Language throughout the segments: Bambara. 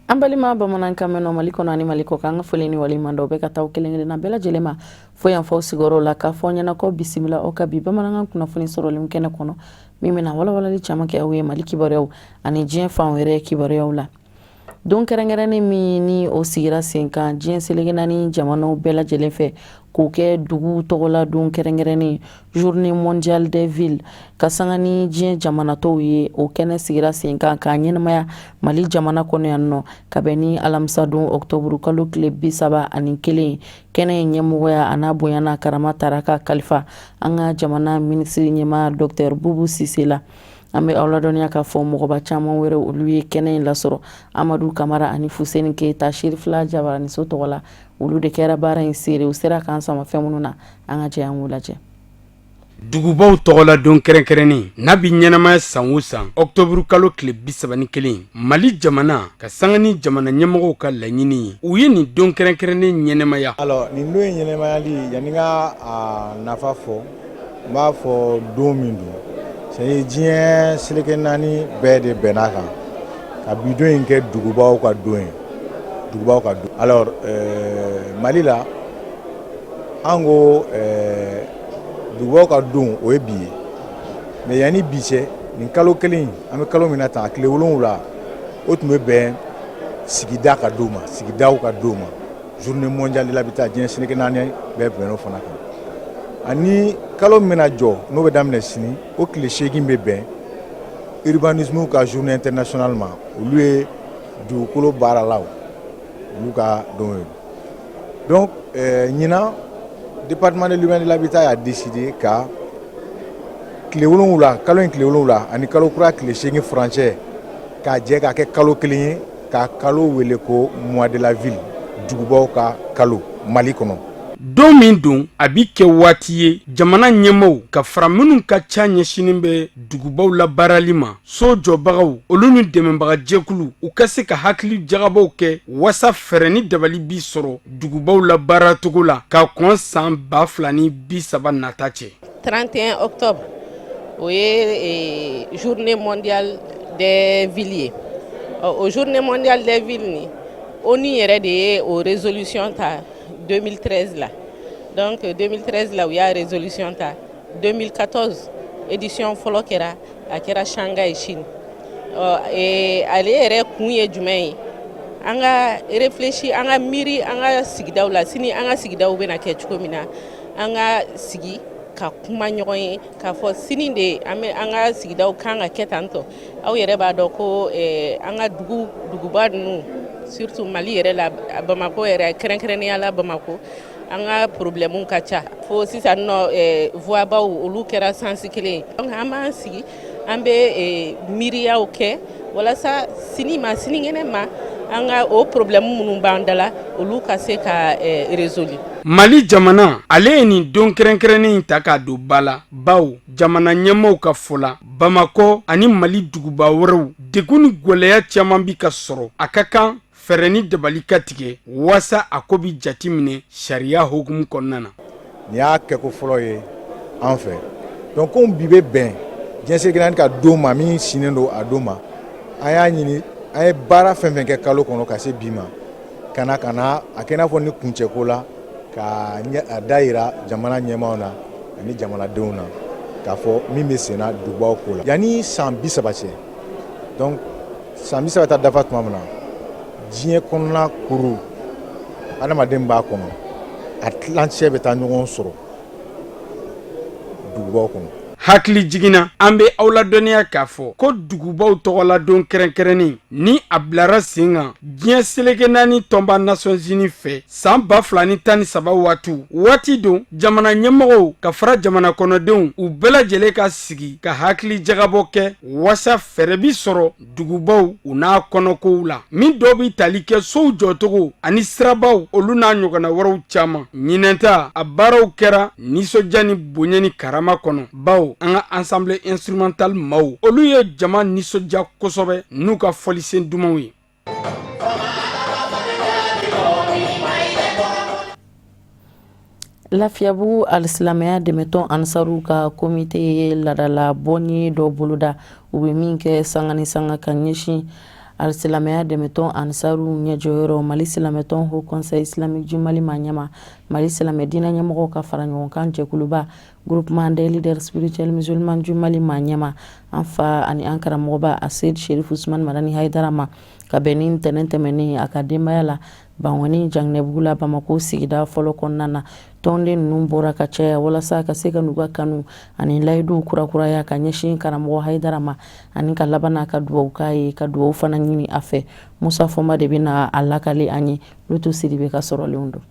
An balima bamanankan mɛnnaw Mali kɔnɔ ani Mali kɔkan, an ka foli ni waleɲumandɔn bɛ ka taa kelen kelenna bɛɛ lajɛlen ma fo yan fɔ sigiyɔrɔ la, k'a fɔ ɲɛna ko bisimila aw ka bi bamanankan kunnafoni sɔrɔlen kɛnɛ kɔnɔ, min bɛna walawalali caman kɛ aw ye Mali kibaruyaw ani diɲɛ fan wɛrɛ kibaruyaw la. Don kɛrɛnkɛrɛnnen min ni o sigira sen kan diɲɛ seleke naani jamanaw bɛɛ lajɛlen fɛ k'o kɛ dugu tɔgɔla don kɛrɛnkɛrɛnnen, journée mondiale des villes, ka sanga ni diɲɛ jamana tɔw ye, o kɛnɛ sigira sen kan k'a ɲɛnamaya Mali jamana kɔnɔ yan nɔ ka bɛn ni alamisadon ɔkutɔburu kalo tile 31. Kɛnɛ in ɲɛmɔgɔya a n'a bonya n'a karama taara ka kalifa an ka jamana minisiri ɲɛmaa Docteur Bubu Sise la. An bɛ aw ladɔnniya k'a fɔ mɔgɔba caman wɛrɛ, olu ye kɛnɛ in lasɔrɔ. Amadu Kamara ani Fuseni Keyita, Sirifila Jabaraniso tɔgɔ la, olu de kɛra baara in seere. U sera k'an sama fɛn minnu na, an ka jɛ an k'u lajɛ. Dugubaw tɔgɔla don kɛrɛnkɛrɛnnen n'a bɛ ɲɛnamaya san o san ɔkutɔburu kalo tile 31, Mali jamana ka sanga ni jamana ɲɛmɔgɔw ka laɲini ye, u ye nin don kɛrɛnkɛrɛnnen ɲɛnamaya. Alors, nin don in ɲɛnamayali, yanni n ka a nafa fɔ, n b'a fɔ don min don, c'est diɲɛ seleke naani bɛɛ de bɛn'a kan ka bi don in kɛ dugubaw ka don ye, dugubaw ka don. Alors, Mali la, an ko dugubaw ka don, o ye bi ye. Mais yanni bi cɛ, nin kalo kelen, an bɛ kalo min na tan, a tile 7, o tun bɛ bɛn sigida ka don ma, sigidaw ka don ma, journée mondiale de l'habitat. Diɲɛ seleke naani bɛɛ bɛnn'o fana kan. Ani kalo min bɛna jɔ, n'o bɛ daminɛ sini, o tile 8 bɛ bɛn urbanisme ka journée internationale ma. Olu ye dugukolo baaralaw, olu ka don ye. Donc ɲinan, département de l'urbanisme de l'habitat y'a décidé ka tile 7, kalo in tile 7 ani kalo kura tile 8 furancɛ, k'a jɛ k'a kɛ kalo kelen ye, k'a kalo wele ko mois de la ville, dugubaw ka kalo Mali kɔnɔ. Don min don, a bi kɛ waati ye jamana ɲɛmaaw ka fara minnu ka ca ɲɛsinnen bɛ dugubaw labaarali ma, so jɔbagaw, olu ni dɛmɛbagajɛkulu, u ka se ka hakili jagabɔw kɛ waasa fɛɛrɛ ni dabali bi sɔrɔ dugubaw labaaracogo la ka kɔn san 2030 nata cɛ. 31 octobre, o ye journée mondiale des villes ye. O journée mondiale des villes ni, ONU yɛrɛ de ye o résolution ta 2013 la. Donc 2013 la, u y'a résolution ta. 2014, édition fɔlɔ kɛra, a kɛra Shanghai, Chine. Ɔ ale yɛrɛ kun ye jumɛn ye? An ka réfléchi, an ka miiri an ka sigidaw la, sini an ka sigidaw bɛna kɛ cogo min na. An ka sigi ka kuma ɲɔgɔn ye k'a fɔ sini de an bɛ an ka sigidaw kan ka kɛ tan tɔ. Aw yɛrɛ b'a dɔn ko an ka dugu duguba ninnu, surtout Mali yɛrɛ la, Bamakɔ yɛrɛ, kɛrɛnkɛrɛnnenya la Bamakɔ, an ka problème ka ca fo sisan nɔ, voie baw olu kɛra sens kelen ye. Donc an b'an sigi, an bɛ miiriyaw kɛ walasa sini ma, sinikɛnɛ ma, an ka o problème minnu b'an da la, olu ka se ka résoudre. Mali jamana, ale ye nin don kɛrɛnkɛrɛnnen in ta k'a don ba la, bawo jamana ɲɛmaaw ka fɔ la, Bamakɔ ani Mali duguba wɛrɛw, degun ni gwɛlɛya caman bi ka sɔrɔ. A ka kan fɛɛrɛ ni dabali ka tigɛ waasa a ko bi jati minɛ sariya hukumu kɔnɔna na. Nin y'a kɛko fɔlɔ ye an fɛ. Donc komi bi bɛ bɛn diɲɛ seleke naani ka don ma, min sinnen don a don ma, an y'a ɲini, an ye baara fɛn fɛn kɛ kalo kɔnɔ ka se bi ma, ka na ka na a kɛ i n'a fɔ ni kuncɛko la, ka a da yira jamana ɲɛmaaw na ani jamanadenw na k'a fɔ min bɛ senna dugubaw ko la yanni san 30 cɛ. Donc san 30 ta dafa tuma min na, diɲɛ kɔnɔna kuru adamaden b'a kɔnɔ, a tilancɛ bɛ taa ɲɔgɔn sɔrɔ dugubaw kɔnɔ. Hakili jiginna, an bɛ aw ladɔnniya k'a fɔ ko dugubaw tɔgɔladon kɛrɛnkɛrɛnnen ni a bilara sen kan diɲɛ seleke naani tɔnba Nations Unies fɛ san 2013 waati, waati don jamana ɲɛmɔgɔw ka fara jamana kɔnɔdenw, u bɛɛ lajɛlen ka sigi ka hakili jagabɔ kɛ waasa fɛɛrɛ bi sɔrɔ dugubaw u n'a kɔnɔkow la, min dɔw bɛ tali kɛ sow jɔcogo ani sirabaw, olu n'a ɲɔgɔnna wɛrɛw caman. Ɲinɛnta a baaraw kɛra nisɔndiya ni bonya ni karama kɔnɔ, bawo an ka ensemble instrumental maaw, olu ye jama nisɔndiya kosɛbɛ n'u ka fɔlisen dumanw ye. Lafiyabugu alisilamɛya dɛmɛtɔn Ansaru ka komite ye laadala bɔnye dɔ boloda, u bɛ min kɛ sanga ni sanga ka ɲɛsin alisilamɛya dɛmɛtɔn Ansaru ɲɛjɔyɔrɔ Mali silamɛtɔn Haut Conseil Islamique du Mali maa ɲɛmaa, Mali silamɛ diinɛ ɲɛmɔgɔw ka fara ɲɔgɔn kan jɛkuluba Groupement des leaders spirituels musulmans du Mali maa ɲɛmaa, an fa ani an karamɔgɔba Aseyid Sherif Usman Madani Hayidara ma, ka bɛn ni ntɛnɛn tɛmɛnen a ka denbaya la Bankɔni Janginɛbugu la Bamakɔ sigida fɔlɔ kɔnɔna na. Tɔnden ninnu bɔra ka caya walasa ka se ka n'u ka kanu ani layiduw kurakuraya ka ɲɛsin karamɔgɔ Hayidara ma, ani ka laban n'a ka dugawu k'a ye, ka dugawu fana ɲini a fɛ. Musa Fɔnba de bɛna a lakali an ye. Lutu Sidibe ka sɔrɔlenw don.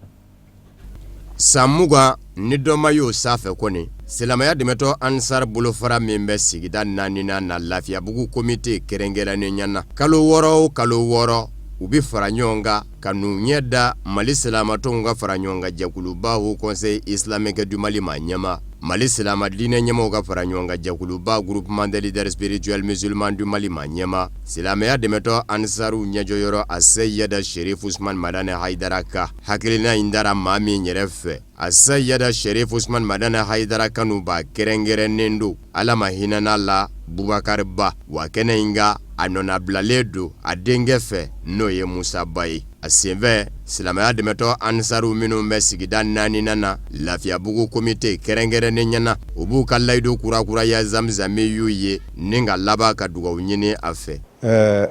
San 20 ni dɔ ma y'o sanfɛ kɔni, silamɛya dɛmɛtɔn Ansar bolofara min bɛ sigida naaninan na Lafiyabugu komite kɛrɛnkɛrɛnnenya na, kalo 6 o kalo 6 u bɛ fara ɲɔgɔn kan ka n'u ɲɛ da Mali silamatɔnw ka fara ɲɔgɔn kan jɛkuluba Haut Conseil Islamique du Mali maa ɲɛmaa, Mali silama diinɛ ɲɛmaaw ka fara ɲɔgɔn kan jɛkuluba Groupement des leaders spirituels musulmans du Mali maa ɲɛmaa, silamɛya dɛmɛtɔn Ansaru ɲɛjɔyɔrɔ Aseyida Sherif Usman Madani Hayidara ka hakilina in dara maa min yɛrɛ fɛ, Aseyida Sherif Usman Madani Hayidara kanubaa kɛrɛnkɛrɛnnen don, Ala ma hinɛna la Bubakari Ba, wa kɛnɛ in kan a nɔnabilalen don a denkɛ fɛ, n'o ye Musa Ba ye. A senfɛ, silamɛya dɛmɛtɔn Ansaru minnu bɛ sigida naaninan na Lafiyabugu komite kɛrɛnkɛrɛnnenya na, u b'u ka layidu kurakuraya Zamzamiyu ye ni ka laban ka dugawu ɲini a fɛ.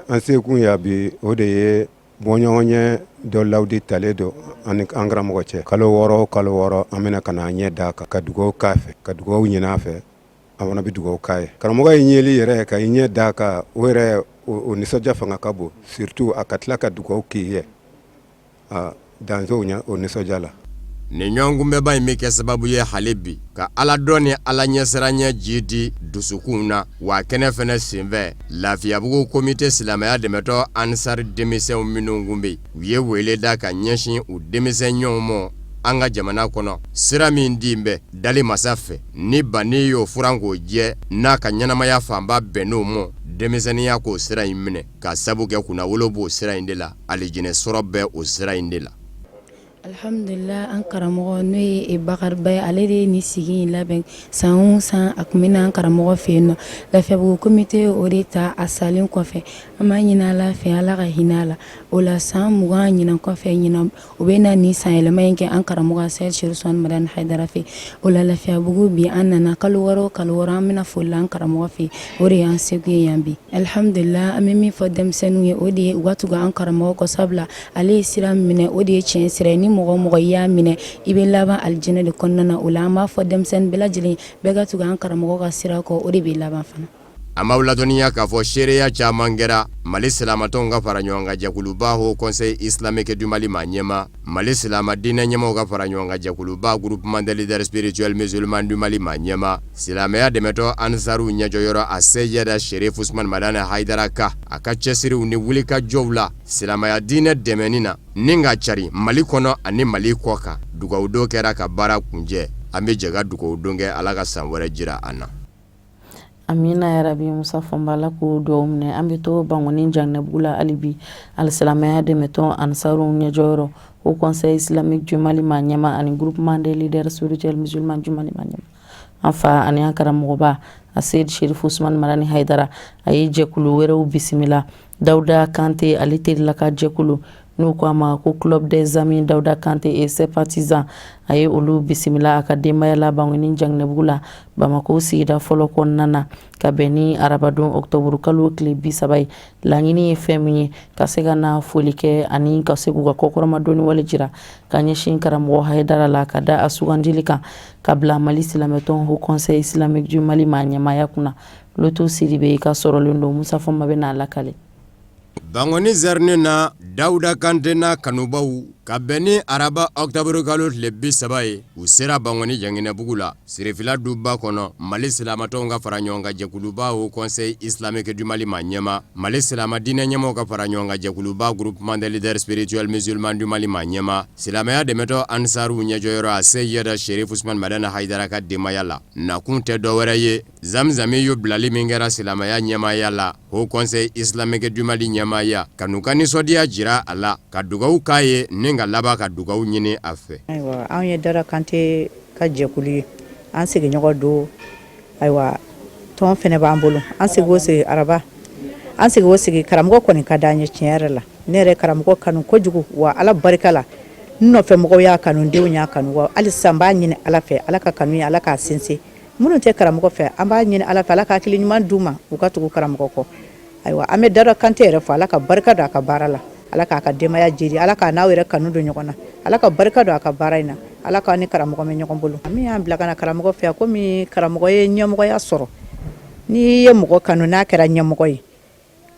An sekun yan bi, o de ye bɔɲɔgɔnye dɔ layidu talen don an ni an karamɔgɔ cɛ. Kalo 6 o kalo 6, an bɛna ka na an ɲɛ d'a kan, ka dugawu k'a fɛ, ka dugawu ɲini a fɛ. An fana bɛ dugawu k'a ye. Karamɔgɔ ye ɲɛli yɛrɛ ka i ɲɛ d'a kan, o yɛrɛ o nisɔndiya fanga ka bon, surtout a ka tila ka dugawu k'i ye, dan t'o o nisɔndiya la. Nin ɲɔgɔnkunbɛnba in bɛ kɛ sababu ye hali bi ka Ala dɔn ni Ala ɲɛsiranɲɛ jiidi dusukunw na, wa kɛnɛ fana senfɛ, Lafiyabugu komite silamɛya dɛmɛtɔn Ansar denmisɛnw minnu kun bɛ yen, u ye wele da ka ɲɛsin u denmisɛn ɲɔgɔn ma an ka jamana kɔnɔ, sira min di bɛ dali masa fɛ, ni banni y'o furan k'o jɛ, n'a ka ɲɛnamaya fanba bɛnn'o ma denmisɛnninya k'o sira in minɛ, ka sabu kɛ kunnawolo b'o sira in de la, alijinɛ sɔrɔ bɛ o sira in de la. Alihamdulila, an karamɔgɔ n'o ye Bakari Ba ye, ale de ye nin sigi in labɛn. San o san a tun bɛ na an karamɔgɔ fɛ yen nɔ. Lafiyabugu komite o de ta a salen kɔfɛ. An b'a ɲini Ala fɛ, Ala ka hinɛ a la. O la san 20 ɲinan kɔfɛ, ɲinan u bɛ na nin sanyɛlɛma in kɛ an karamɔgɔ Seyid Sherif Usman Madani Hayidara fɛ. O la Lafiyabugu bi an nana, kalo 6 o kalo 6 an bɛna foli la an karamɔgɔ fɛ. O de y'an seko ye yan bi. Alihamdulila, an bɛ min fɔ denmisɛnninw ye, o de ye u ka tugu an karamɔgɔ kɔ, sabula ale ye sira minɛ, o de ye tiɲɛ sira ye. Ni mɔgɔ o mɔgɔ i y'a minɛ, i bɛ laban alijinɛ de kɔnɔna na. O la an b'a fɔ denmisɛnnin bɛɛ lajɛlen, bɛɛ ka tugu an karamɔgɔ ka sira kɔ, o de bɛ laban fana. An b'aw ladɔnniya k'a fɔ seereya caman kɛra Mali silamatɔnw ka fara ɲɔgɔn kan jɛkuluba Haut Conseil Islamique du Mali maa ɲɛmaa, Mali silama diinɛ ɲɛmaaw ka fara ɲɔgɔn kan jɛkuluba Groupement des leaders spirituels musulmans du Mali maa ɲɛmaa, silamɛya dɛmɛtɔn Ansaru ɲɛjɔyɔrɔ Aseyida Sherif Usman Madani Hayidara ka a ka cɛsiriw ni wulikajɔw la silamɛya diinɛ dɛmɛni na ni ka cari Mali kɔnɔ ani Mali kɔ kan. Dugawudon kɛra ka baara kuncɛ. An bɛ jɛ ka dugawudon kɛ, Ala ka san wɛrɛ jira an na. Amina yarabi. Musa Fɔnba, Ala k'o dugawu minɛ. An bɛ to Bankɔni Janginɛbugu la hali bi. Alisilamɛya dɛmɛtɔn Ansaru ɲɛjɔyɔrɔ Haut Conseil Islamique du Mali maa ɲɛmaa ani Groupement des leaders spirituels musulmans du Mali maa ɲɛmaa, an fa ani an karamɔgɔba Aseyid Sherif Usman Madani Hayidara, a ye jɛkulu wɛrɛw bisimila. Dawuda Kante ale terila ka jɛkulu, n'u ko a ma ko Club des Amis Dawuda Kante et ses partisans, a ye olu bisimila a ka denbaya la Bankɔni Janginɛbugu la Bamakɔ sigida fɔlɔ kɔnɔna na, ka bɛn ni arabadon ɔkutɔburu kalo tile 30 ye. Laɲini ye fɛn min ye, ka se ka na foli kɛ ani ka se k'u ka kɔkɔrɔmadonni wale jira ka ɲɛsin karamɔgɔ Hayidara la, ka da a sugandili kan ka bila Mali silamɛtɔn Haut Conseil Islamique du Mali maa ɲɛmaaya kunna. Loto Sidibe ka sɔrɔlen don. Musa Fɔnba bɛ n'a lakale. Bankɔni zɛrɛnin na, Dawuda Kante n'a kanubaw, ka bɛn ni araba ɔkutɔburu kalo tile 30 ye, u sera Bankɔni Janginɛbugu la, Sirifila duba kɔnɔ, Mali silamatɔnw ka fara ɲɔgɔn kan jɛkuluba Haut Conseil Islamique du Mali maa ɲɛmaa, Mali silama diinɛ ɲɛmaaw ka fara ɲɔgɔn kan jɛkuluba Groupement des leaders spirituels musulmans du Mali maa ɲɛmaa, silamɛya dɛmɛtɔn Ansaru ɲɛjɔyɔrɔ Aseyida Sherif Usman Madani Hayidara ka denbaya la. Nakun tɛ dɔwɛrɛ ye, Zamzamiyu bilali min kɛra silamɛya ɲɛmaaya la, Haut Conseil Islamique du Mali ɲɛmaaya denbaya ka n'u ka nisɔndiya jira a la, ka dugawu k'a ye ni ka laban ka dugawu ɲini a fɛ. Ayiwa, anw ye Dawuda Kante ka jɛkulu ye, an sigiɲɔgɔn don. Ayiwa, tɔn fana b'an bolo. An sigi o sigi araba, an sigi o sigi, karamɔgɔ kɔni ka d'an ye. Tiɲɛ yɛrɛ la, ne yɛrɛ karamɔgɔ kanu kojugu. Wa Ala barika la, n nɔfɛ mɔgɔw y'a kanu, denw y'a kanu. Wa hali sisan n b'a ɲini Ala fɛ, Ala ka kanu ye, Ala k'a sinsin. Minnu tɛ karamɔgɔ fɛ, an b'a ɲini Ala fɛ, Ala ka hakili ɲuman d'u ma, u ka tugu karamɔgɔ kɔ. Ayiwa, an bɛ Dawuda Kante yɛrɛ fo. Ala ka barika don a ka baara la, Ala k'a ka denbaya jidi, Ala k'a n'aw yɛrɛ kanu don ɲɔgɔn na, Ala ka barika don a ka baara in na, Ala k'aw ni karamɔgɔ mɛn ɲɔgɔn bolo. Min y'an bila ka na karamɔgɔ fɛ yan, komi karamɔgɔ ye ɲɛmɔgɔya sɔrɔ, n'i ye mɔgɔ kanu n'a kɛra ɲɛmɔgɔ ye,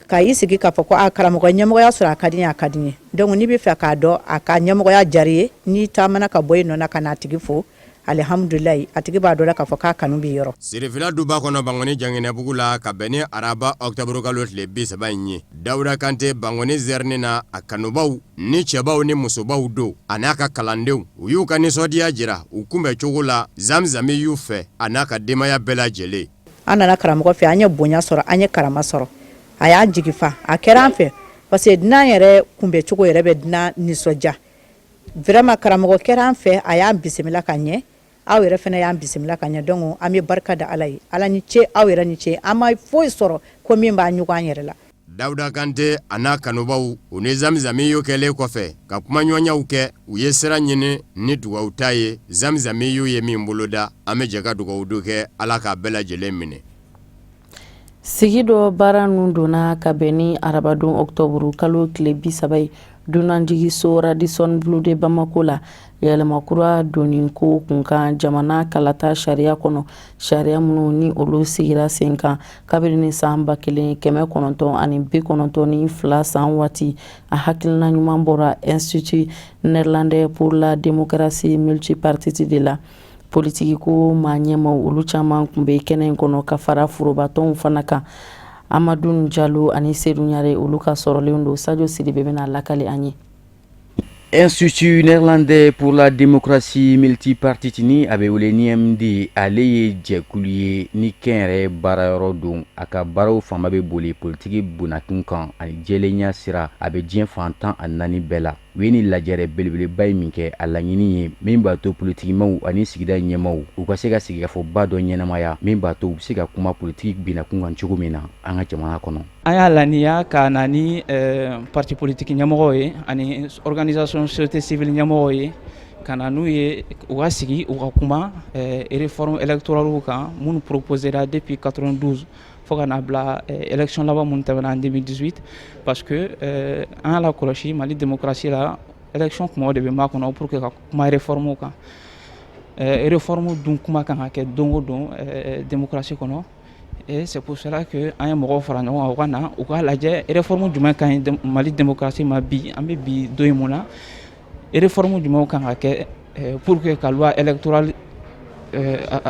ka i sigi k'a fɔ ko a karamɔgɔ ɲɛmɔgɔya sɔrɔ, a ka di, a ka di ye. Donc n'i bɛ fɛ k'a dɔn a ka ɲɛmɔgɔya diyara i ye, n'i taamana ka bɔ i nɔ na ka n'a tigi fo, alihamudulilayi, a tigi b'a dɔn la k'a fɔ k'a kanu b'i yɔrɔ. Sirifila duba kɔnɔ Bankɔni Janginɛbugu la, ka bɛn ni araba ɔkutɔburukalo tile 30 in ye, Dawuda Kante Bankɔni zɛrɛni na, a kanubaw ni cɛbaw ni musobaw don, a n'a ka kalandenw, u y'u ka nisɔndiya jira u kunbɛn cogo la Zamzamiyu fɛ, a n'a ka denbaya bɛɛ lajɛlen. An nana karamɔgɔ fɛ, an ye bonya sɔrɔ, an ye karama sɔrɔ, a y'an jigi fa, a kɛra an fɛ, parce que dunan yɛrɛ kunbɛncogo yɛrɛ bɛ dunan nisɔndiya. Vraiment, karamɔgɔ kɛra an fɛ, a y'an bisimila ka ɲɛ, aw yɛrɛ fana y'an bisimila ka ɲɛ. Donc an bɛ barika da Ala ye. Ala ni ce, aw yɛrɛ ni ce. An ma foyi sɔrɔ ko min b'a ɲɔgɔn an yɛrɛ la. Dawuda Kante a n'a kanubaw, u ni Zamzamiyu kɛlen kɔfɛ ka kumaɲɔgɔnyaw kɛ, u ye sira ɲini ni dugawu ta ye. Zamzamiyu ye min boloda, an bɛ jɛ ka dugawu don kɛ, Ala k'a bɛɛ lajɛlen minɛ. Sigi dɔ baara ninnu donna ka bɛn ni arabadon ɔkutɔburu kalo tile 30 ye dunanjiginso Radisson Blu de Bamako la, yɛlɛma kura donni ko kunkan jamana kalata sariya kɔnɔ, sariya minnu ni olu sigira sen kan kabini san 1992 san waati. A hakilina ɲuman bɔra Institut néerlandais pour la démocratie multipartite de la. Politiki ko maa ɲɛmaw, olu caman tun bɛ kɛnɛ in kɔnɔ, ka fara forobatɔnw fana kan. Amadu Jalo ani Sedu Ɲare, olu ka sɔrɔlen don. Sajo Sidibe bɛna lakali an ye. Institut néerlandais pour la démocratie multipartite, ni a bɛ wele NIMD, ale ye jɛkulu ye ni kɛnyɛrɛ baarayɔrɔ don. A ka baaraw fanba bɛ boli politiki bunakun kan ani jɛlenya sira. A bɛ diɲɛ fan 14 bɛɛ la. U ye nin lajɛrɛ belebeleba ye min kɛ, a laɲini ye min b'a to politikimaw ani sigida ɲɛmaw, u ka se ka sigikafɔba dɔ ɲɛnamaya min b'a to u bɛ se ka kuma politiki binakun kan cogo min na an ka jamana kɔnɔ. An y'a laniya ka na ni parti politique ɲɛmɔgɔw ye ani organisation société civile ɲɛmɔgɔw ye, ka na n'u ye, u ka sigi, u ka kuma réforme électorale kan minnu proposera depuis 92 fo ka n'a bila élection laban minnu tɛmɛna en 2018, parce que an y'a lakɔlɔsi Mali démocratie la, élection kumaw de bɛ makɔnɔ pour que ka kuma réforme kan. Réforme dun kuma kan ka kɛ don o don démocratie kɔnɔ, et c'est pour cela que an ye mɔgɔw fara ɲɔgɔn kan, u ka na, u k'a lajɛ réforme jumɛn ka ɲi Mali démocratie ma bi, an bɛ bi don in mun na, réforme jumɛnw kan ka kɛ pour que ka loi électorale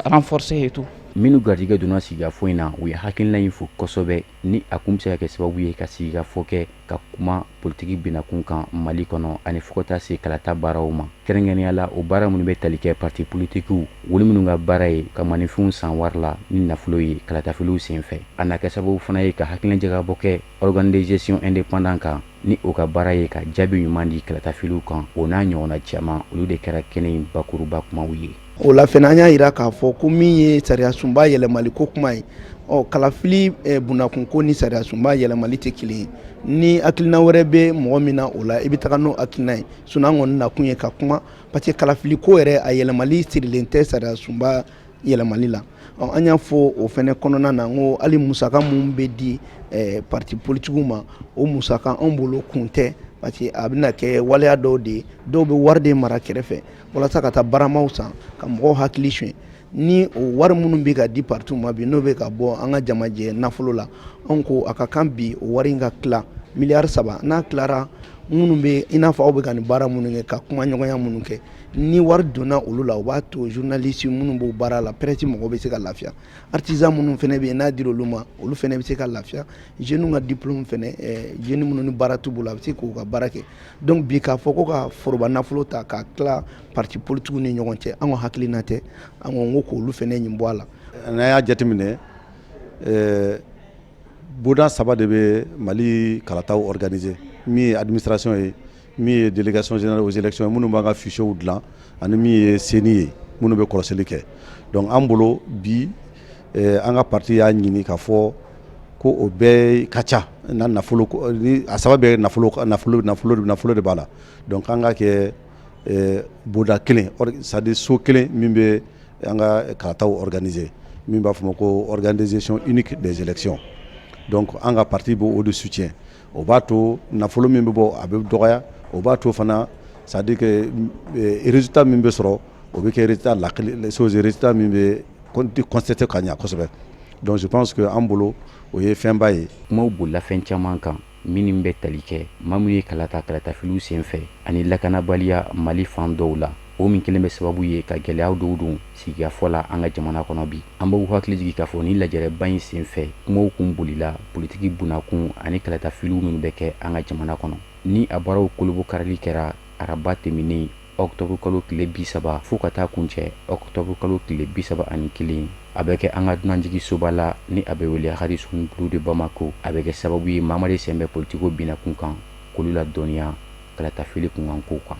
renforcer et tout. Minnu garijɛgɛ donna sigikafɔ in na, u ye hakilina in fo kosɛbɛ, ni a kun bɛ se ka kɛ sababu ye ka sigikafɔ kɛ ka kuma politiki binakun kan Mali kɔnɔ, ani fo ka taa se kalata baaraw ma, kɛrɛnkɛrɛnnenya la o baara minnu bɛ tali kɛ parti politikiw, olu minnu ka baara ye ka maninfinw san wari la ni nafolo ye kalatafiliw senfɛ. A na kɛ sababu fana ye ka hakilina jagabɔ kɛ organe de gestion indépendant kan, ni o ka baara ye ka jaabi ɲuman di kalatafiliw kan. O n'a ɲɔgɔnna caman, olu de kɛra kɛnɛ in bakuruba kumaw ye. O la fana, an y'a jira k'a fɔ ko min ye sariya sunba yɛlɛmali ko kuma ye, ɔ kalafili bunakun ko ni sariya sunba yɛlɛmali tɛ kelen ye. Ni hakilina wɛrɛ bɛ mɔgɔ min na o la, i bɛ taga n'o hakilina ye. Sinon an kɔni nakun ye ka kuma, parce que kalafili ko yɛrɛ, a yɛlɛmali sirilen tɛ sariya sunba yɛlɛmali la. Ɔ an y'a fɔ o fana kɔnɔna na, n ko hali musaka mun bɛ di parti politigiw ma, o musaka anw bolo kun tɛ, parce que a bɛna kɛ waleya dɔw de ye. Dɔw bɛ wari de mara kɛrɛfɛ walasa ka taa baramaw san ka mɔgɔw hakili suɲɛ. Ni o wari minnu bɛ ka di partiw ma bi, n'o bɛ ka bɔ an ka jamajɛ nafolo la, anw ko a ka kan bi o wari in ka tila, miliyari 3. N'a tilara, minnu bɛ i n'a fɔ aw bɛ ka nin baara minnu kɛ, ka kuma ɲɔgɔnya minnu kɛ, ni wari donna olu la, o b'a to journaliste minnu b'o baara la, presse mɔgɔw bɛ se ka lafiya, artisan minnu fana bɛ yen, n'a dir'olu olu ma, olu fana bɛ se ka lafiya, jeunes ka diplôme fana, jeunes minnu ni baara t'u bolo, a bɛ se k'u ka baara kɛ. Donc bi, k'a fɔ ko ka foroba nafolo ta ka tila parti politique ni ɲɔgɔn cɛ, an ka hakilina tɛ. An ko k'olu fana ɲin bɔ a la. N'an y'a jateminɛ, Bonda saba de bɛ Mali kalataw organiser, min ye administration ye, min ye délégation générale aux élections minnu b'an ka fichiers dilan, ani min ye CENI ye, minnu bɛ kɔlɔsili kɛ. Donc an bolo bi, an ka parti y'a ɲini k'a fɔ ko o bɛɛ ka ca na nafolo, a saba bɛɛ nafolo nafolo nafolo nafolo de b'a la. Donc an ka kɛ bonda kelen, c'est à dire so kelen min bɛ an ka kalataw organiser, min b'a fɔ ma ko organisation unique des élections. Donc an ka parti b'o de soutien. O b'a to nafolo min bɛ bɔ, a bɛ dɔgɔya. O b'a to fana, c'est à dire que résultat min bɛ sɔrɔ, o bɛ kɛ résultat lakili chose, résultat min bɛ constater ka ɲɛ kosɛbɛ. Donc je pense que an bolo, o ye fɛnba ye. Kumaw bolila fɛn caman kan minnu bɛ tali kɛ maa minnu ye kalata kalatafiliw senfɛ ani lakanabaliya Mali fan dɔw la, o min kelen bɛ sababu ye ka gɛlɛya dɔw don sigikafɔ la an ka jamana kɔnɔ bi. An b'aw hakili jigin k'a fɔ ni lajɛrɛba in senfɛ, kumaw kun bolila politiki bunakun ani kalatafiliw minnu bɛ kɛ an ka jamana kɔnɔ. Ni a baaraw kolobokarili kɛra araba tɛmɛnen, ɔkutɔburu kalo tile 30, fo ka taa kuncɛ ɔkutɔburu kalo tile 31, a bɛ kɛ an ka dunanjigi soba la ni a bɛ wele Radisson Blu de Bamako. A bɛ kɛ sababu ye maa de sen bɛ politiko binakun kan k'olu ladɔnniya kalatafili kunkankow kan.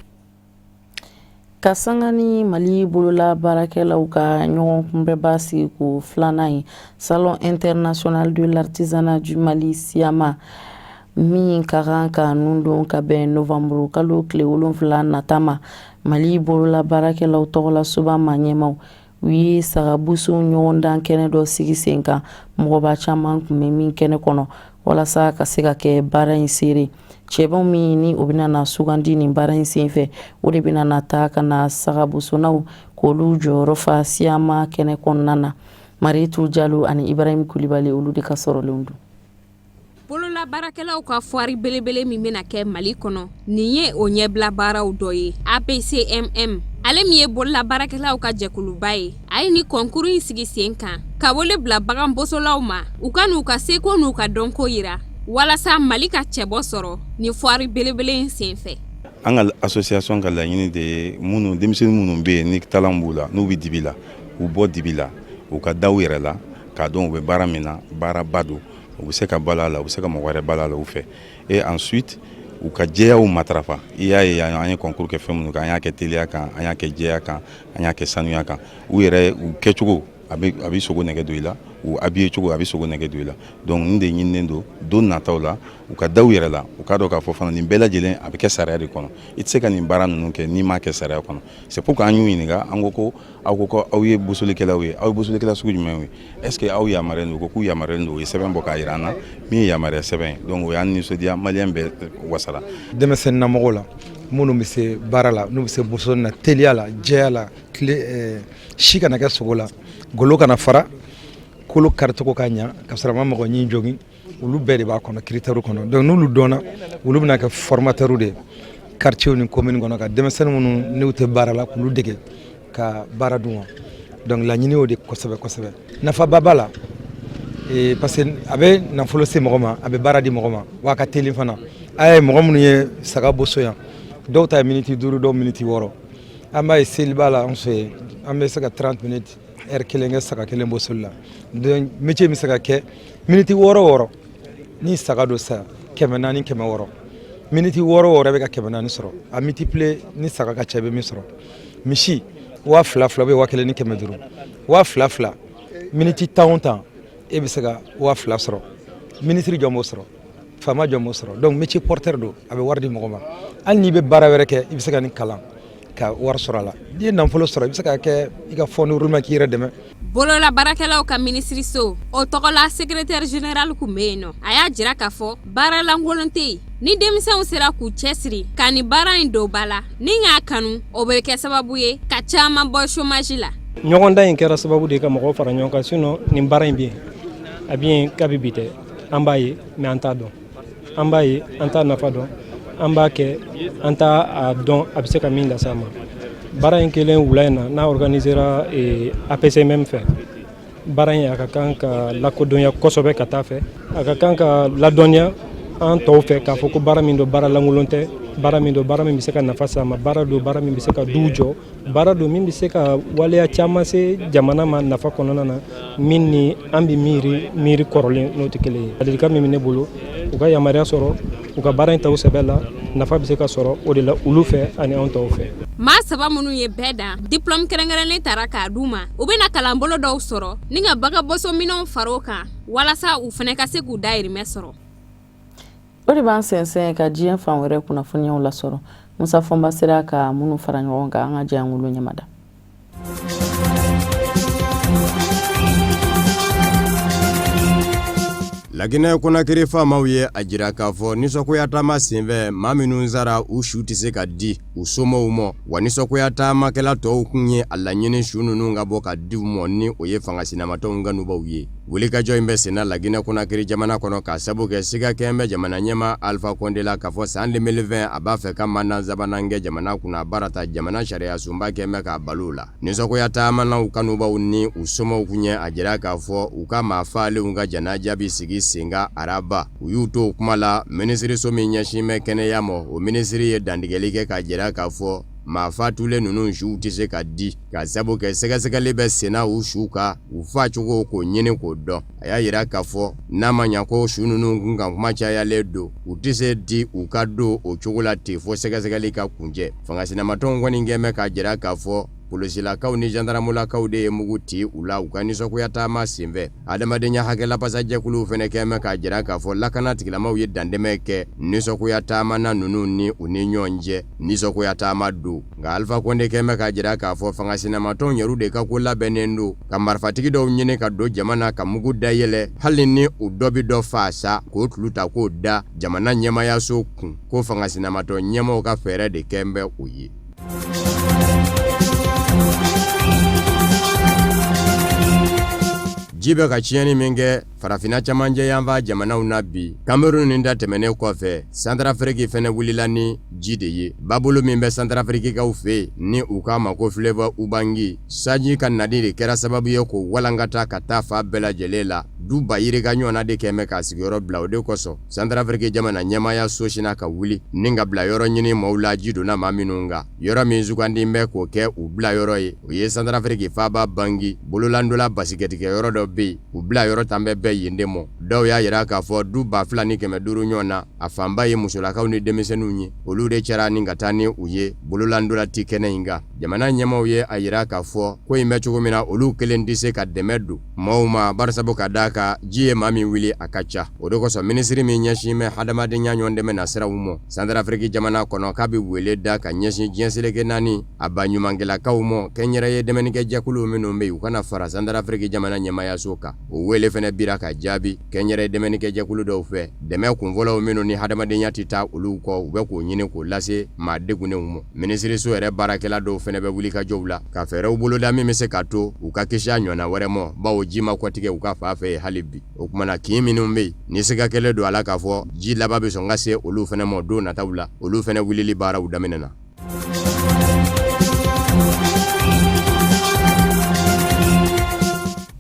Ka sanga ni Mali bolola baarakɛlaw ka ɲɔgɔn kunbɛnba sigiko filanan ye, Salon international de l'artisanat du Mali, SIAMA, min ka kan ka nun don ka bɛn novanburu kalo tile 7 nata ma, Mali bolola baarakɛlaw tɔgɔla soba ma ɲɛmaw, u ye sagaboso ɲɔgɔndan kɛnɛ dɔ sigi sen kan, mɔgɔba caman tun bɛ min kɛnɛ kɔnɔ, walasa ka se ka kɛ baara in seere. Cɛbaw min ni o bɛna na sugandi nin baara in senfɛ, o de bɛna na taa ka na sagabosonaw k'olu jɔyɔrɔ fa SIAMA kɛnɛ kɔnɔna na. Maritu Jalo ani Ibrahim Kulibali, olu de ka sɔrɔlenw don. Bolola baarakɛlaw ka foire belebele min bɛna kɛ Mali kɔnɔ, nin ye o ɲɛbila baaraw dɔ ye. APCMM, ale min ye bolola baarakɛlaw ka jɛkuluba ye, a ye ni concours in sigi sen kan ka wele bila baganbosolaw ma, u ka n'u ka seko n'u ka dɔnko yira walasa Mali ka cɛbɔ sɔrɔ ni foire belebele in senfɛ. An ka association ka laɲini de ye minnu, denmisɛnnin minnu bɛ yen ni talent b'u la, n'u bɛ dibi la, u bɔ dibi la, u ka da u yɛrɛ la k'a dɔn u bɛ baara min na, baaraba don, u bɛ se ka balo a la, u bɛ se ka mɔgɔ wɛrɛ balo a la u fɛ. Et ensuite, u ka jɛyaw matarafa. I y'a ye, an ye concours kɛ fɛn minnu kan, an y'a kɛ teliya kan, an y'a kɛ jɛya kan, an y'a kɛ sanuya kan. U yɛrɛ u kɛcogo a bɛ sogo nɛgɛ don i la, u habillé cogo a bɛ sogo nɛgɛ don i la. Donc nin de ɲininen don don nataw la, u ka da u yɛrɛ la, u k'a dɔn k'a fɔ fana nin bɛɛ lajɛlen a bɛ kɛ sariya de kɔnɔ. I tɛ se ka nin baara ninnu kɛ n'i m'a kɛ sariya kɔnɔ. C'est pourquoi an y'u ɲininka, an ko ko aw ko ko aw ye bosolikɛlaw ye, aw ye bosolikɛla sugu jumɛn ye? Est ce que aw yamaruyalen don? Ko k'u yamaruyalen don. U ye sɛbɛn bɔ k'a jira an na min ye yamaruya sɛbɛn ye. Donc o y'an nisɔndiya, maliyɛn bɛɛ wasara. Denmisɛnninnamɔgɔw la minnu bɛ se baara la, n'u bɛ se bosoni na teliya la, jɛya la, tile si kana kɛ sogo la, golo kana fara, kolo karicogo ka ɲa ka sɔrɔ a ma mɔgɔ ɲin jogin, olu bɛɛ de b'a kɔnɔ, critère kɔnɔ. Donc n'olu dɔnna, olu bɛna kɛ formateur de ye quartier ni commune kɔnɔ, ka denmisɛnnin minnu n'u tɛ baara la, k'olu dege ka baara d'u ma. Donc laɲini y'o de kosɛbɛ kosɛbɛ. Nafaba b'a la parce que a bɛ nafolo se mɔgɔ ma, a bɛ baara di mɔgɔ ma, wa a ka teli fana. A ye mɔgɔ minnu ye saga boso yan, dɔw ta ye miniti 5, dɔw miniti 6. An b'a ye seliba la, an fɛ yen, an bɛ se ka 30 minutes, heure kelen kɛ saga kelen bosoli la. Donc métier bɛ se ka kɛ miniti 6 6. Ni saga don sa 400, 600, miniti 6 6, bɛ ka 400 sɔrɔ. A multiplier ni saga ka ca, i bɛ min sɔrɔ. Misi 2000 fila, bɛ 1500, 2000 fila, miniti 10 o 10, e bɛ se ka 2000 sɔrɔ. Minisiri jɔn b'o sɔrɔ? Faama jɔn b'o sɔrɔ? Donc métier porteur don, a bɛ wari di mɔgɔ ma. Hali n'i bɛ baara wɛrɛ kɛ, i bɛ se ka nin kalan ka wari sɔrɔ a la. N'i ye nafolo sɔrɔ, i bɛ se ka kɛ i ka fonds de roulement k'i yɛrɛ dɛmɛ. Bolola baarakɛlaw ka minisiriso o tɔgɔla secrétaire général tun bɛ yen nɔ. A y'a jira k'a fɔ baara lankolon tɛ yen. Ni denmisɛnw sera k'u cɛsiri ka nin baara in don ba la ni k'a kanu, o bɛ kɛ sababu ye ka caman bɔ chômage la. Ɲɔgɔndan in kɛra sababu de ye ka mɔgɔw fara ɲɔgɔn kan. Sinon nin baara in bɛ yen, a bɛ yen kabi bi tɛ. An b'a ye mais an t'a dɔn, an b'a ye an t'a nafa dɔn, an b'a kɛ an t'a a dɔn a bɛ se ka min lase an ma. Baara in kelen wula in na n'a organisera APCMM fɛ, baara in a ka kan ka lakodɔnya kosɛbɛ ka taa fɛ, a ka kan ka ladɔnniya. an tɔw fɛ k'a fɔ ko baara min don, baara lankolon tɛ, baara min don, baara min bɛ se ka nafa s'a ma, baara don, baara min bɛ se ka duw jɔ, baara don min bɛ se ka waleya caman se jamana ma nafa kɔnɔna na, min ni an bɛ miiri miiri kɔrɔlen n'o tɛ kelen ye. Ladilikan min bɛ ne bolo, u ka yamaruya sɔrɔ, u ka baara in ta u sɛbɛ la. Nafa bɛ se ka sɔrɔ o de la, olu fɛ ani anw tɔw fɛ. Maa saba minnu ye bɛɛ dan, diplôme kɛrɛnkɛrɛnnen tara k'a d'u ma, u bɛna kalanbolo dɔw sɔrɔ ni ka baganboso minɛnw fara o kan walasa u fana ka se k'u dayirimɛ sɔrɔ. O de b'an sɛnsɛn ka diɲɛ fan wɛrɛ kunnafoniyaw lasɔrɔ. Musa Fɔnba sera ka minnu fara ɲɔgɔn kan, an ka jɛ an k'olu ɲɛmada. Laginɛ Konakiri faamaw ye a jira k'a fɔ nisɔngoya taama senfɛ, maa minnu sara, u su tɛ se ka di u somɔgɔw ma, wa nisɔngoya taamakɛla tɔw kun ye a laɲini su ninnu ka bɔ ka di u ma, ni o ye fanga sinamatɔnw kanubaw ye. Wulikajɔ in bɛ senna Laginɛ Konakiri jamana kɔnɔ k'a sabu kɛ siga kɛn bɛ jamana ɲɛmaa Alpha Condé la k'a fɔ san 2020 a b'a fɛ ka mandat sabanan kɛ jamana kunna, barata jamana sariyasunba kɛn bɛ k'a bali o la. Nisɔngoya taamanaw kanubaw ni u somɔgɔw kun ye a jira k'a fɔ u ka maa faalenw ka janaja bɛ sigi sen kan araba. U y'u to o kuma la, minisiriso min ɲɛsin bɛ kɛnɛya ma, o minisiri ye dantigɛli kɛ k'a jira k'a fɔ maa fatulen ninnu suw tɛ se ka di k'a sabu kɛ sɛgɛsɛgɛli bɛ senna u suw ka u faacogo k'o ɲini k'o dɔn. A y'a jira k'a fɔ n'a ma ɲa ko su ninnu kun kan kuma cayalen don, u tɛ se di u ka don o cogo la ten fo sɛgɛsɛgɛli ka kuncɛ. Fanga sinamatɔnw kɔni kɛn bɛ k'a jira k'a fɔ polosilakaw ni zandaramulakaw de ye mugu ci u la u ka nisɔngoya taama senfɛ. Adamadenya hakɛ lafasajɛkuluw fɛnɛ kɛn bɛ k'a jira k'a fɔ lakana tigilamaw ye dantɛmɛ kɛ nisɔngoya taamana ninnu ni u ni ɲɔgɔn cɛ nisɔngoya taama don. Nka Alpha Condé kɛn bɛ k'a jira k'a fɔ fanga sinamatɔnw yɛrɛw de ka ko labɛnnen don ka marifatigi dɔw ɲini ka don jama na ka mugu dayɛlɛ, hali ni u dɔ bɛ dɔ faa sa, k'o tulu ta k'o da jamana ɲɛmaayaso kun, ko fanga sinamatɔn ɲɛmaaw ka fɛɛrɛ de kɛn bɛ o ye. Ji bɛ ka tiɲɛni min kɛ farafinna camancɛ yanfan jamanaw na bi, Cameroun nin ta tɛmɛnen kɔfɛ, Santarafiriki fɛnɛ wulila ni ji de ye. Babolo min bɛ Santarafirikikaw fɛ yen ni u k'a ma ko Fleuve Ubangi, sanji ka nali de kɛra sababu ye k'o walankata ka taa fan bɛɛ lajɛlen la. Du ba yirika ɲɔgɔnna de kɛn bɛ k'a sigiyɔrɔ bila. O de kosɔn Santarafiriki jamana ɲɛmaayaso sinna ka wuli ni ka bila yɔrɔ ɲini maaw la ji donna maa minnu kan. Yɔrɔ min sugandi bɛ k'o kɛ u bila yɔrɔ ye, o ye Santarafiriki faaba Bangi bololandola basikɛtikɛ yɔrɔ dɔ bɛ yen. U bila yɔrɔ tan bɛ bɛn yen de ma. Dɔw y'a jira k'a fɔ du 2500 ɲɔgɔn na, a fanba ye musolakaw ni denmisɛnninw ye, olu de cɛra ni ka taa ni u ye bololandola ti kɛnɛ in kan. Jamana ɲɛmaaw ye a jira k'a fɔ ko in bɛ cogo min na, olu kelen tɛ se ka dɛmɛ don maaw ma, barisabu ka d'a kan ji ye maa min wuli a ka ca. O de kosɔn minisiri min ɲɛsin bɛ hadamadenya ɲɔgɔndɛmɛ na siraw ma Santarafiriki jamana kɔnɔ, k'a bɛ wele da ka ɲɛsin diɲɛ seleke naani a baɲumankɛlakaw ma, kɛnyɛrɛye dɛmɛnikɛjɛkuluw minnu bɛ yen, u ka na fara Santarafiriki jamana ɲɛmaayaso kan. O wele fana bira ka jaabi kɛnyɛrɛye dɛmɛnikɛjɛkulu dɔw fɛ, dɛmɛ kunfɔlɔw minnu ni hadamadenya tɛ taa olu kɔ, u bɛ k'o ɲini k'o lase maa degunnenw ma. Minisiriso yɛrɛ baarakɛla dɔw fana bɛ wulikajɔw la ka fɛɛrɛw boloda min bɛ se k'a to u ka kisi a ɲɔgɔnna wɛrɛ ma, bawo ji ma kɔtigɛ u ka fan fɛ yen hali bi. O tuma na kin minnu bɛ yen ni siga kɛlen don a la k'a fɔ ji laban bɛ sɔn ka se olu fana ma don nataw la, olu fana wulili baaraw daminɛna.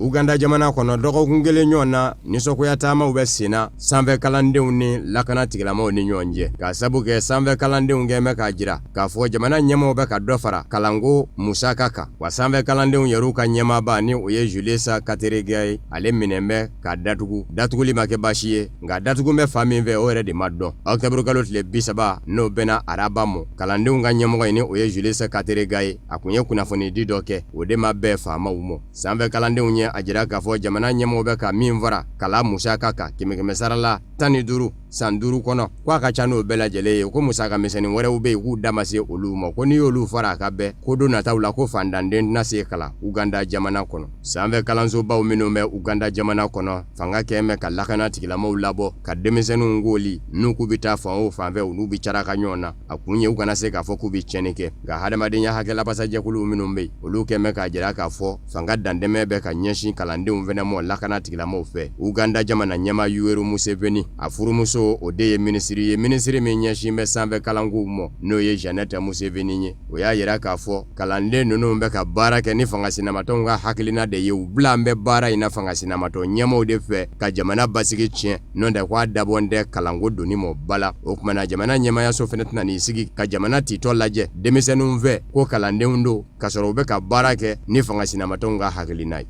Uganda jamana kɔnɔ, dɔgɔkun kelen ɲɔgɔn na nisɔngoya taamaw bɛ senna sanfɛ kalandenw ni lakana tigilamaw ni ɲɔgɔn cɛ, k'a sabu kɛ sanfɛ kalandenw kɛn bɛ k'a jira k'a fɔ jamana ɲɛmaaw bɛ ka dɔ fara kalanko musaka kan. Wa sanfɛ kalandenw yɛrɛw ka ɲɛmaaba ni o ye Julius Kateregga ye, ale minɛn bɛ k'a datugu. Datuguli ma kɛ baasi ye, nka datugu bɛ fan min fɛ, o yɛrɛ de ma dɔn. Ɔkutɔburukalo tile 30, n'o bɛnna araba ma, kalandenw ka ɲɛmɔgɔ in ni o ye Julius Kateregga ye, a kun ye kunnafonidi dɔ kɛ, o de ma bɛn faamaw ma. Sanfɛ kalandenw ye a jira k'a fɔ jamana ɲɛmɔgɔw bɛ ka min fara kalan musaka kan kɛmɛ sara la 15 san 5 kɔnɔ, ko a ka ca n'o bɛɛ lajɛlen ye, ko musaka misɛnnin wɛrɛw bɛ yen k'u da ma se olu ma, ko n'i y'olu fara a ka bɛn ko don nataw la ko fantanden tɛna se kalan Uganda jamana kɔnɔ. Sanfɛ kalansobaw minnu bɛ Uganda jamana kɔnɔ, fanga kɛn bɛ ka lakana tigilamaw labɔ ka denmisɛnninw kooli n'u k'u bɛ taa fan o fan fɛ, u n'u bɛ caraka ɲɔgɔn na. A kun ye u kana se k'a fɔ k'u bɛ tiɲɛni kɛ. Nka hadamadenya hakɛ lafasajɛkuluw minnu bɛ yen, olu kɛn bɛ k'a jira k'a fɔ fanga dantɛmɛ bɛ ka ɲɛsin kalandenw fana ma lakana tigilamaw fɛ. Uganda jamana ɲɛmaa Yoweri Museveni, a furumuso muso, o de ye minisiri ye, minisiri min ɲɛsin bɛ sanfɛ kalankow mɔ, n'o ye Janet Museveni ye. O y'a yira k'a fɔ kalanden ninnu bɛ ka baara kɛ ni fanga sinamatɔnw ka hakilina de ye. U bila an bɛ baara in na fanga sinamatɔn ɲɛmaaw de fɛ ka jamana basigi tiɲɛ, n'o tɛ ko a dabɔn tɛ kalanko donni mɔ ba la. O tuma na jamana ɲɛmaayaso fana tɛna n'i sigi ka jamana titɔ lajɛ denmisɛnninw fɛ ko kalandenw don, k'a sɔrɔ u bɛ ka baara kɛ ni fanga sinamatɔnw ka hakilina ye.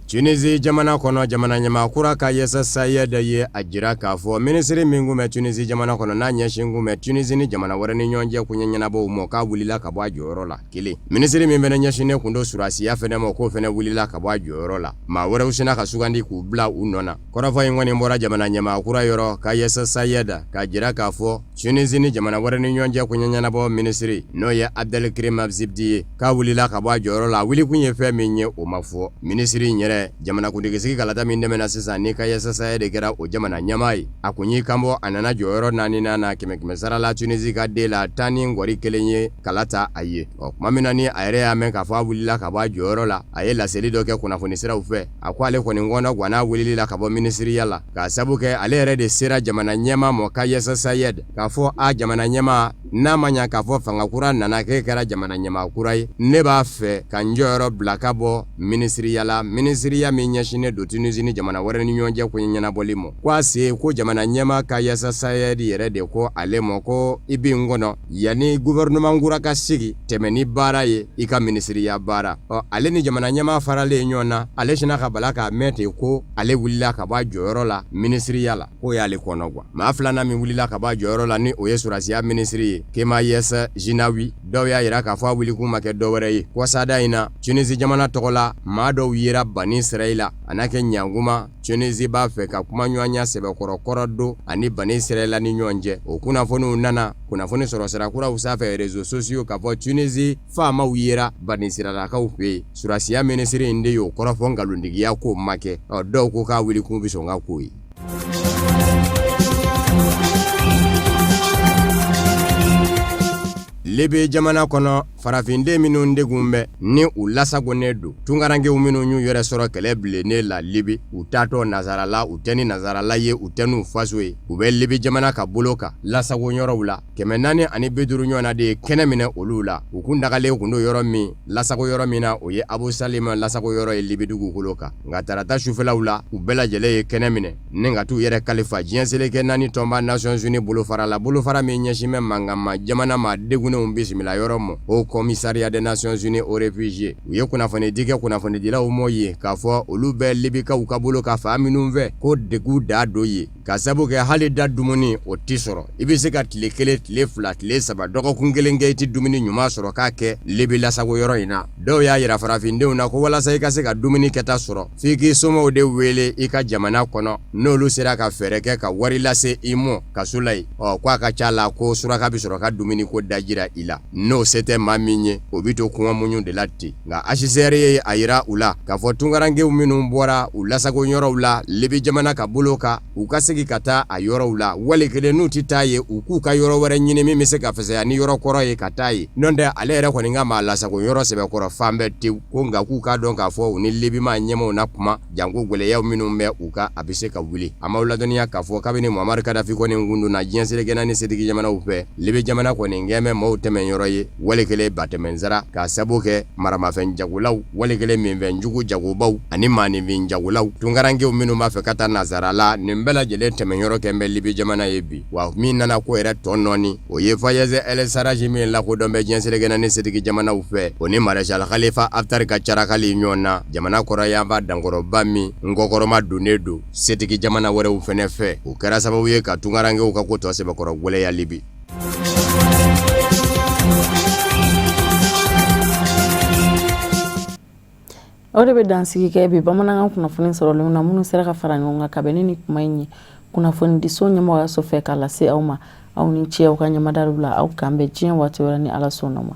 Tunisie jamana kɔnɔ, jamana ɲɛmaa kura Kayes Saied ye a jira k'a fɔ minisiri min kun bɛ Tunisie jamana kɔnɔ, n'a ɲɛsin kun bɛ Tunisie ni jamana wɛrɛ ni ɲɔgɔn cɛ koɲɛ ɲɛnabɔw ma, k'a wulila ka bɔ a jɔyɔrɔ la. Kelen, minisiri min fana ɲɛsinnen kun don sɔrɔdasiya fana ma, k'o fana wulila ka bɔ a jɔyɔrɔ la. Maa wɛrɛw sinna ka sugandi k'u bila u nɔ na. Kɔrɔfɔ in kɔni bɔra jamana ɲɛmaa kura yɔrɔ Kayes Saied k'a jira k'a fɔ Tunisie ni jamana wɛrɛ ni ɲɔgɔn cɛ koɲɛ ɲɛnabɔ minisiri, n'o ye Abdelkrim Zbidi ye, k'a wulila ka bɔ a jɔyɔrɔ la. A wulikun ye fɛn min ye, o ma fɔ. Minisiri in yɛrɛ, jamanakuntigisigi kalata min tɛmɛna sisan ni Kayes Saied de kɛra o jamana ɲɛmaa ye, a kun y'i kanbɔ, a nana jɔyɔrɔ naaninan na kɛmɛ kɛmɛ sara la Tunisie ka den la 11 ye kala ta a ye. Ɔ tuma min na ni a yɛrɛ y'a mɛn k'a fɔ a wulila ka bɔ a jɔyɔrɔ la, a ye laseli dɔ kɛ kunnafoni siraw fɛ. A ko ale kɔni kɔnɔ ganna wulili la ka bɔ minisiriya la, k'a sabu kɛ ale yɛrɛ de sera jamana ɲɛmaa mɔ Kayes Saied k'a fɔ a jamana ɲɛmaa, n'a ma ɲa k'a fɔ fanga kura nana k'e kɛra jamana ɲɛmaa kura ye, ne b'a fɛ ka n jɔyɔrɔ bila ka bɔ minisiriya la, minisiriya min ɲɛsinnen don Tunisie ni jamana wɛrɛ ni ɲɔgɔn cɛ koɲɛ ɲɛnabɔli mɔ. Ko a se ko jamana ɲɛmaa Kayes Saied yɛrɛ de ko ale mɔ ko i bɛ n kɔnɔ yanni gouvernement kura ka sigi, tɛmɛ ni baara ye i ka minisiriya baara. Ɔ ale ni jamana ɲɛmaa faralen ɲɔgɔn na, ale sinna ka bala k'a mɛn ten ko ale wulila ka bɔ a jɔyɔrɔ la minisiriya la, k'o y'ale kɔnɔ gan. Maa filanan min wulila ka bɔ a jɔyɔrɔ la, ni o ye sɔrɔdasiya minisiri ye, Khemayes Jhinaoui, dɔw y'a jira k'a fɔ a wulikun ma kɛ dɔwɛrɛ ye kɔsada in na Tunisie jamana tɔgɔ la, maa dɔw yera Bani Israila a n'a kɛ ɲankuma. Tunisie b'a fɛ ka kumaɲɔgɔnya sɛbɛkɔrɔ kɔrɔ don ani Bani Israila ni ɲɔgɔn cɛ. O kunnafoniw nana kunnafoni sɔrɔ sira kuraw sanfɛ, réseaux sociaux, k'a fɔ Tunisie faamaw yera Bani Israilakaw fɛ yen. Sɔrɔdasiya minisiri in de y'o kɔrɔfɔ nkalontigiya k'o ma kɛ. Ɔ dɔw ko k'a wulikun bɛ sɔn ka k'o ye. Libi jamana kɔnɔ, farafinden minnu degun bɛ ni u lasagonnen don, tunkarankew minnu y'u yɛrɛ sɔrɔ kɛlɛ bilennen la Libi, u taatɔ nazarala, u tɛ ni nazarala ye, u tɛ n'u faso ye, u bɛ Libi jamana ka bolo kan lasago yɔrɔw la, 450 ɲɔgɔnna de ye kɛnɛ minɛ olu la. U kun dagalen kun don yɔrɔ min, lasago yɔrɔ min na, o ye Abu Salim lasago yɔrɔ ye Libi dugukolo kan. Nka tarata sufɛlaw la, u bɛɛ lajɛlen ye kɛnɛ minɛ ni ka t'u yɛrɛ kalifa diɲɛ seleke naani tɔnba Nations Unies bolofara la, bolofara min ɲɛsin bɛ mankanma jamana maa degunnenw bisimila yɔrɔ ma, Haut Commissariat des Nations Unies aux réfugiés. U ye kunnafonidi kɛ kunnafonidilaw mɔ ye k'a fɔ olu bɛ Libikaw ka bolo kan fan minnu fɛ, ko degun dan don yen, ka sabu kɛ hali da dumuni o tɛ sɔrɔ. I bɛ se ka tile kelen, tile fila, tile saba, dɔgɔkun kelen kɛ, i tɛ dumuni ɲuman sɔrɔ k'a kɛ Libi lasago yɔrɔ in na. Dɔw y'a yira farafindenw na ko walasa i ka se ka dumuni kɛta sɔrɔ, f'i k'i somɔgɔw de wele i ka jamana kɔnɔ, n'olu sera ka fɛɛrɛ kɛ ka wari lase i mɔ kaso la yen. Ɔ ko a ka ca la ko suraka bɛ sɔrɔ ka dumuni ko dajira i la. N'o se tɛ maa min ye, o bɛ to kɔngɔ muɲu de la ten. Nka HCR ye a yira u la k'a fɔ tunkarankew minnu bɔra u lasago yɔrɔw la Libi jamana ka bolo kan, u ka segin ka taa a yɔrɔw la, wali kelen n'u tɛ taa yen, u k'u ka yɔrɔ wɛrɛ ɲini min bɛ se ka fisaya ni yɔrɔ kɔrɔ ye ka taa yen. N'o tɛ ale yɛrɛ kɔni ka maa lasago yɔrɔ sɛbɛkɔrɔ fan bɛɛ tewu ko nka k'u k'a dɔn k'a fɔ u ni Libi maa ɲɛmaaw na kuma janko gɛlɛyaw minnu bɛ u kan, a bɛ se ka wuli. An b'aw ladɔnniya k'a fɔ kabini Muamari Kadafi kɔni kun donna diɲɛ seleke naani setigi jamanaw fɛ, Libi jamana kɔni kɛn bɛ maaw tɛmɛnyɔrɔ ye, wali kelen batɛmɛnsira, k'a sabu kɛ maramafɛn jagolaw, wali kelen minfɛn jugu jagobaw ani maaninfin jagolaw, tunkarankew minnu b'a fɛ ka taa nazara la, nin bɛɛ lajɛlen tɛmɛnyɔrɔ kɛn bɛ Libi jamana ye bi. Wa min nana ko yɛrɛ tɔ nɔɔni, o ye Fayez El Sarraj min lakodɔn bɛ diɲɛ seleke naani setigi jamanaw fɛ, o ni Maréchal Khalifa Haftar ka carakali ɲɔgɔn na jamana kɔrɔyanfan dankɔrɔba min nkɔkɔrɔma donnen don setigi jamana wɛrɛw fɛnɛ fɛ, o kɛra sababu ye ka tunkarankew ka ko tɔ sɛbɛkɔrɔ gwɛlɛya Libi. O de bɛ dansigi kɛ bi bamanankan kunnafoni sɔrɔlenw na minnu sera ka fara ɲɔgɔn kan ka bɛn ni nin kuma in ye kunnafonidiso ɲɛmɔgɔyaso fɛ k'a lase aw ma. Aw ni ce aw ka ɲɛmadaliw la. Aw k'an bɛn diɲɛ waati wɛrɛ ni Ala sɔnna ma.